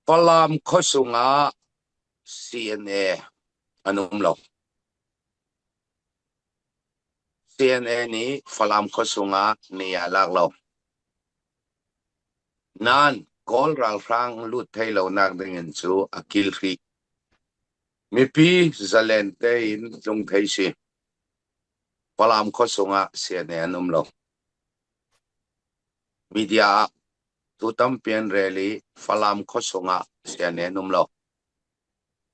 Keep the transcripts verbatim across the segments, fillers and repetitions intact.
Falam khuasungah C N A an um lo. C N A nih Falam khuasungah ni a lak lo. Nan Kawl ralhrang lut thei lo nak dingin cu a kil hrih. Mipi zalen tein tlung thei si. Falam khuasungah C N A an um lo. Media ah thu tampi an rel i Falam khuasungah C N A an um lo.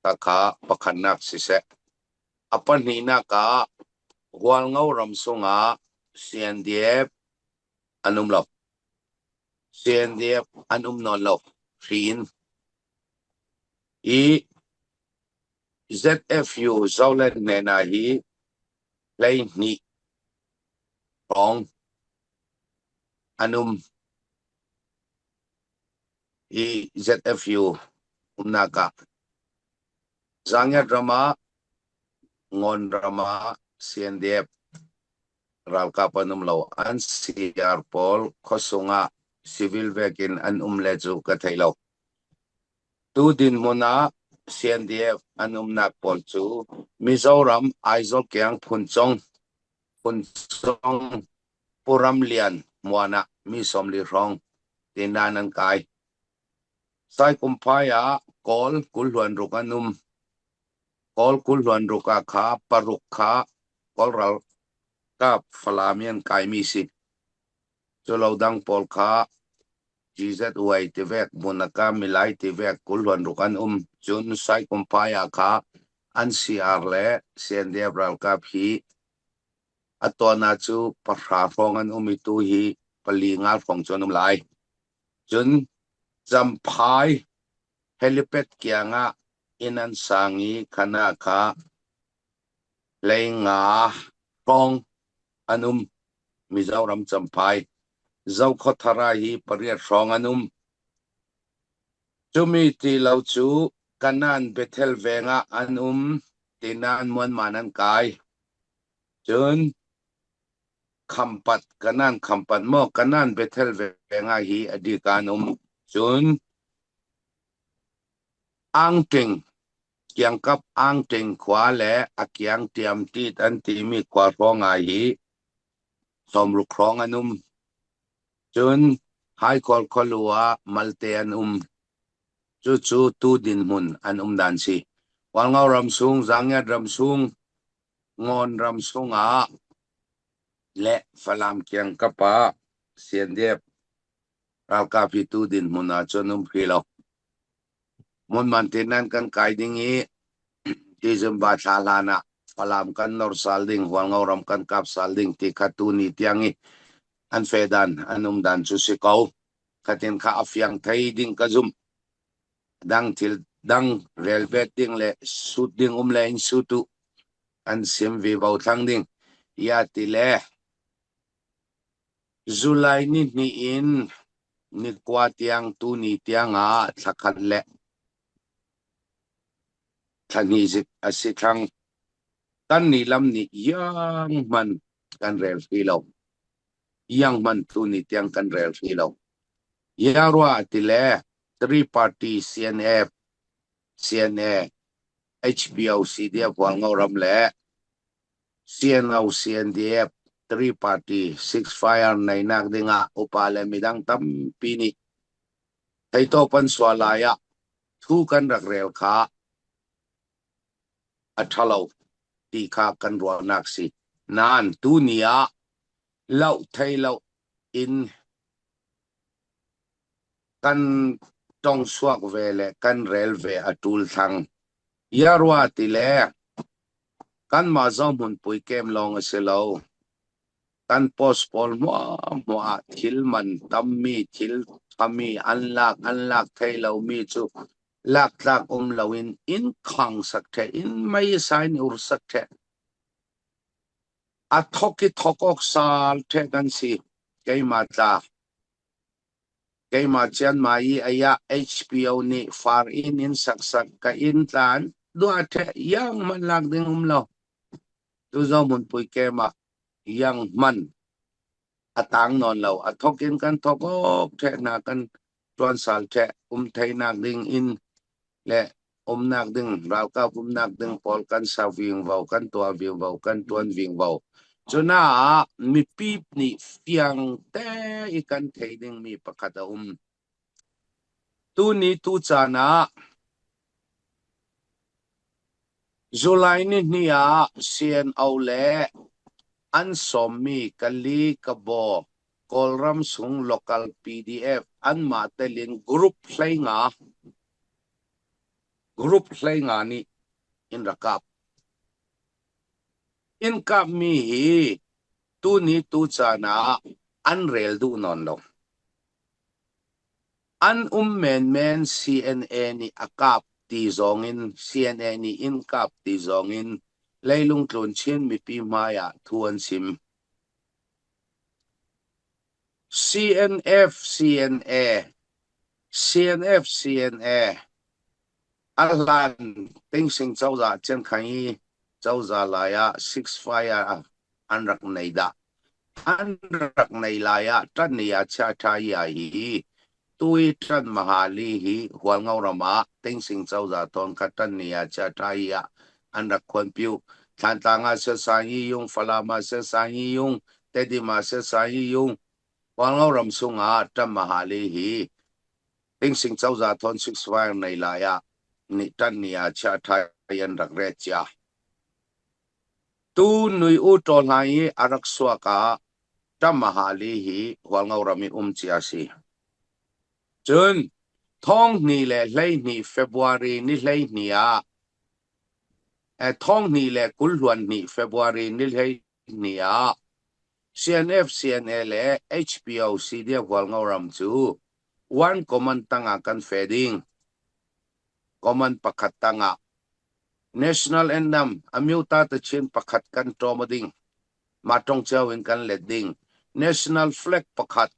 Takha pakhatnak siseh. A pahnihnak ah Hualngo ram sungah C N D F an um lo. C N D F an um nawn lo. Hrin i Z F U Zoland hnenah hi hleihnih hrawng an um i Z F U umnak ah Zangiat ramah, Ngawn ramah C N D F ralkap an um lo. An C R pawl khuasungah civil vekin an um le cu ka thei lo. Tu dinhmun ah C N D F an umnak pawl cu Mizoram, Aizawl kiang Phunchong, Phunchong Puram Lian muanah mi sawmli hrawng tinan an kai. Saikumphai ah Kawl kul hluan ruk an um. Kawl kul hluan ruk ah kha paruk kha Kawl ralkap Falam i an kaimi si. Cu lo dang pawl kha G Z Y tivek, Bunaka Milai tivek kul hluan ruk an um. Cun Saikumphai ah kha an C R le C N D F ralkap hi a tuahnak cu pahra hrawng an um i tu hi pali nga hrawng cu an um lai. Cun Champhai helipad kiangah inn an sang i khanah kha lei nga hrawng an um. Mizoram Champhai Zokhawthar ah hi pariat hrawng an um. Cumi ti lo cu Kanan Bethel vengah an um, tinan muanman an kai. Cun Khampat, Kanan Khampat maw, Kanan Bethel vengah hi a dik an um. Cun Angting, kiangkap Angting khua le a kiang Tiamtit an timi khua hrawngah hi sawmruk hrawng an um. Cun Haikhawl khualu ah malte an um. Cucu tu dinhmun an um dan si. Hualngo ram sung, Zangiat ram sung, Ngawn ram sungah le Falam kiangkap ah C N D F ralkap hi tu dinhmun ah cun um hrih lo. Hmunman tinan kan kai ding i December thla hlan ah Falam kan nor sal ding, Hualngo ram kan kap sal ding ti kha tu ni tiang i an feh dan, an um dan cu si ko. Khatin kha a fiang thei ding ka zumh. Dang thil dang relbet ding le sut ding um le in sut uh, an sim vivo thlang ding. Ya ti le July ni hnih in ni kua tiang tu ni tiang ah thlakhat le thlahnih zik a si thlang. Kan ni lam nih yang hman kan rel hrih lo. Yang hman tu ni tiang kan rel hrih lo. Ya rua ti le three party C N F, C N A, H P O, C D F Hualngo ram le C N O, C N D F, three party, ceasefire neinak dingah upa le midang tampi nih theitawp an sual lai ah thu kan rak rel kha a ṭha lo ti kha kan ruahnak si. Nan tu ni ah loh thei lo in kan ṭong suak ve le kan rel ve a ṭul thlang. Ya rua ti le kanmah Zohmunpui kem lawng a si lo. Kan post pawl hmuahhmuah ah thil man tammi, thil thami an lak, an lak thei lomi cu laktlak um loin in khangsak ṭheh, in mei a sa in ursak ṭheh. A thok i thok awk sal ṭheh kan si. Keimah tla, keimah cianmah i a ya H P O nih far in in saksak ka in tla an duah ṭheh, yang hman lak ding um lo. Tu Zohmunpui kem ah yang hman a tang nawn lo, a thok in kan thok awk ṭheh hna kan tuansal ṭheh um theinak ding in le umnak ding, ralkap umnak ding pawl kan sa vingvo, kan tua vingvo, kan tuan vingvo. Cunah mipi nih fiangte i kan thei ding mi pakhat a um. Tuni tu caan ah July ni hnih ah C N O le an sawmmi Kali Kabaw Kawlram sung local P D F anmah telin group hleinga, group hleinga nih in rak kap. In kapmi hi tuni tu caan ah an rel duh nawn lo. An um menmen C N A nih a kap ti zongin, C N A nih in kap ti zongin leilung tlun Chin mipi hmaiah thu an sim. C N F, C N A, C N F, C N A a hlan Thein Sein cozah Chiang Kai-shek cozah lai ah ceasefire an rak nei dah. An rak nei lai ah ṭan ni a chia ṭha hi a hi. Tui ṭan mahali hi Hualngo ram ah Thein Sein cozah thawn kha ṭan ni a chia ṭha hi a an rak khuanpiu. Thantlang ah ceasefire hi ung, Falam ah ceasefire hi ung, Tedim ah ceasefire hi ung. Hualngo ram sungah ṭan mahali hi Thein Sein cozah thawn ceasefire nei lai ah nih ṭan ni a chia ṭha hi an rak ret cia. Tu nui u ṭawlhai hi a rak suak ah ṭan mahali hi Hualngo ram i um cia si. Cun thawng hnih le hleihnih February ni hleihnih ah, eh, thawng hnih le kul hluan hnih February ni hleihnih ah C N F, C N A le H P O, C D F Hualngo ram cu one command tangah kan feh ding. Command pakhat tangah National Anthem, a miuta tachin pakhat kan ṭawm ding. Mah ṭong cio in kan let ding. National flag pakhat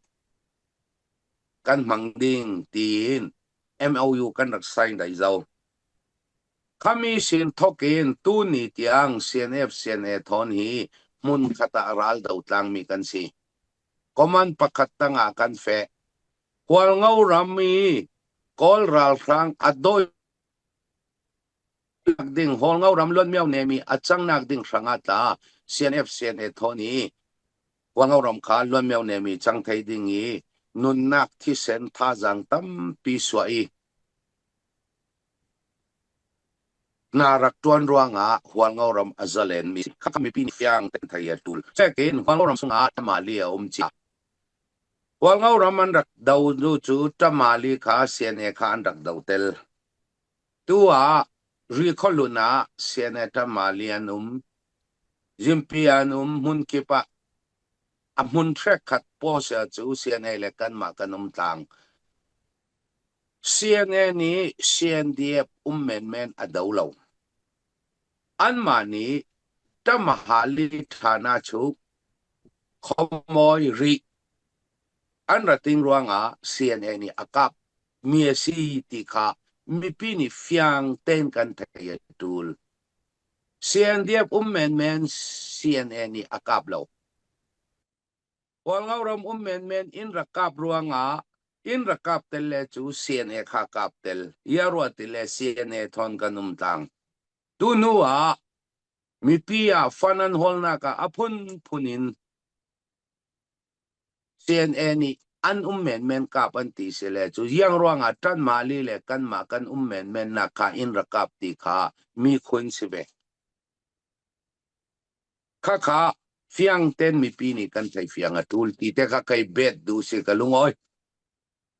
kan hmang ding tiin M O U kan rak sign daih zo. Khami sin thokin tuni tiang C N F, C N A thawn hi hmun khat ah ral do tlangmi kan si. Command pakhat tangah kan feh. Hualngo ram i Kawl ralhrang a dawi nak ding, Hualngo ram Luan Myo Nem i a cangnak ding hrangah tla C N F, C N A thawn i Hualngo ram kha Luan Myo Nem i cang thei ding i nunnak thisen thazaang tampi suah i hna rak ṭuan ruangah Hualngo ram a zalen mi kha mipi nih fiang ten thei a ṭul. Sekin Hualngo ram sungah ṭan mahali a um cia. Hualngo ram an rak do nu cu ṭan mahali kha C N A kha an rak do tel. Tu ah Ri khualtlun ah C N A ṭan mahali an um. Zimpi an um, hmun kip ah a hmun hrekkhat post ah cu C N A le kanmah kan um tlang. C N A nih C N D F um menmen a do lo. Anmah nih ṭan mahali ṭhan ah cu khuamawi rih an ra ting ruangah C N A nih a kap mi a si ti kha mipi nih fiang tein kan thei a ṭul. C N D F um menmen C N A nih a kap lo. Hualngo ram um menmen in rak kap ruangah in rak kap tel le cu C N A kha kap tel. Ziaruah ti le C N A thawn kan um tlang. Tu hnu ah mipi ah fan an hawlnak ah a phunphun in C N A nih an um menmen kap an ti si le cu, ziang ruangah ṭan mahali le kanmah kan um menmennak kha in rak kap ti kha mi khun si ve. Khakha fiang ten mipi nih kan thei fiang a ṭul ti te kha kei bet duh si ka lungawi.